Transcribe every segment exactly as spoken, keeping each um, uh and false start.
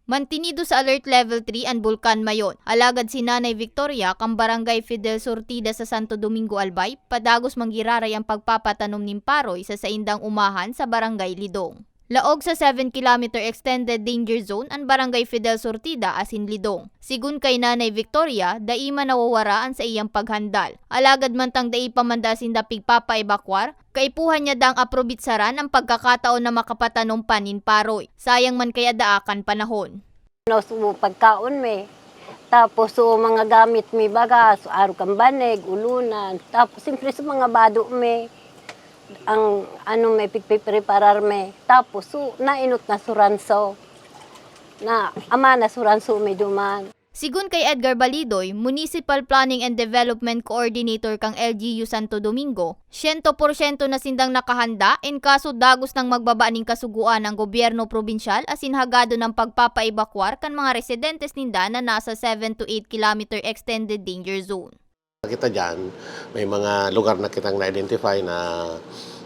Mantinido sa Alert Level three an Bulkan Mayon, alagad si Nanay Victoria kan Barangay Fidel Sortida sa Santo Domingo, Albay, padagos manggiraray ang pagpapatanom nin paroy sa saindang umahan sa Barangay Lidong. Laog sa seven kilometer extended danger zone an Barangay Fidel Sortida asin Lidong. Sigon kay Nanay Victoria, dai man nawawara an saiyang paghandal. Alagad mantang dai pa man daa sinda pigpapaebakwar, kaipuhan niya daang aprobitsaran ang pagkakataon na makapatanom pa nin paroy. Sayang man kaya daa kan panahon. No, so, pagkaon mi. Tapos, so, mga gamit mi, baga, so, arog kan banig, ulunan. Tapos, siyempre, sa mga bado mi, ang ano mi, pigpipreparar mi. Tapos, so, nainot na suranso. Na, ama na suranso mi duman. Sigon kay Edgar Balidoy, Municipal Planning and Development Coordinator kan L G U Santo Domingo, siyento porsyento na sindang nakahanda in kaso dagos nang magbaba nin kasugoan ang gobyerno probinsyal asin hagadon ang pagpapaebakwar kan mga residentes ninda na nasa seven to eight kilometer extended danger zone. Kita diyan, may mga lugar na kitang na-identify na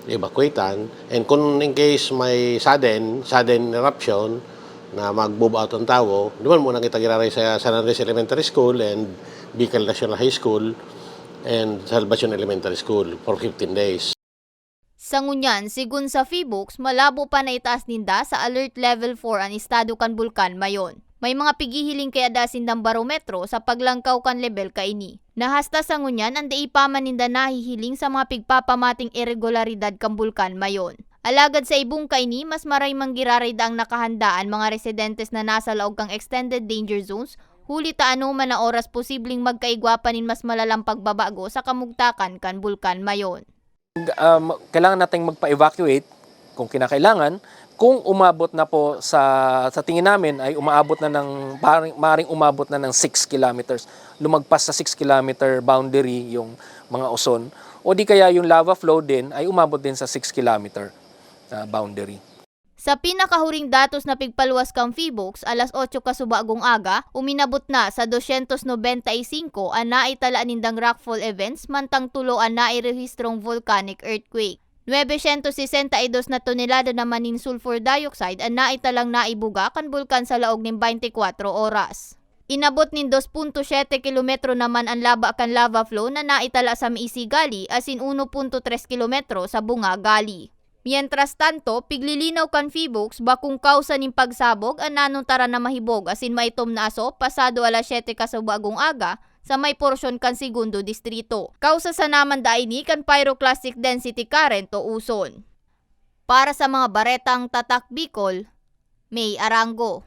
evacuatan. And kung in case may sudden, sudden eruption na mag-move out ang tawo, duman muna kita giraray sa San Andres Elementary School and Bicol National High School and Salvacion Elementary School for fifteen days. Sa ngunyan, sigon sa PHIVOLCS, malabo pa na itaas ninda sa Alert Level four an estado kan Bulkan Mayon. May mga pighihiling kaya daa sindang barometro sa paglangkaw kan lebel kaini. Nahasta sa ngunyan an dai pa man ninda nahihiling sa mga pigpapamating iregularidad kan Bulkan Mayon. Alagad sa ibong kaini, mas maray manggiraray daang nakahanda an mga residentes na nasa laog kan extended danger zones, huli ta anoman na oras posibleng magkaigwa pa nin mas malalang pagbabago sa kamugtakan kan Bulkan Mayon. Um, kailangan nating magpa-evacuate kung kinakailangan. Kung umabot na po sa, sa tingin namin ay umaabot na ng, maaaring, maaaring umabot na ng six kilometers. Lumagpas sa six kilometer boundary yung mga uson. O di kaya yung lava flow din ay umabot din sa six kilometer, ah, boundary. Sa pinakahuring datos na pigpaluwas kan PHIVOLCS, alas otso kasubagang aga, uminabot na sa dosyentos nobenta y singko an naitala nindang rockfall events, mantang tulo an nairehistrong volcanic earthquake. Nuebesyentos sesenta y dos na tonelada naman nin sulfur dioxide an naitalang naibuga kan bulkan sa laog nin baynte kwatro oras. Inabot nin dos punto siyete kilometro naman an laba kan lava flow na naitala sa Maisi Gully asin uno punto tres kilometro sa Bunga Gully. Mientras tanto, piglilinaw kan PHIVOLCS, bakong kawsa nin pagsabog an nanontaran na mahibog asin maitom na aso pasado alas siyete kasubagang aga sa may porsyon kan Segundo Distrito. Kawsa sana man daa ini kan pyroclastic density current o uson. Para sa mga baretang Tatak Bicol, May Arango.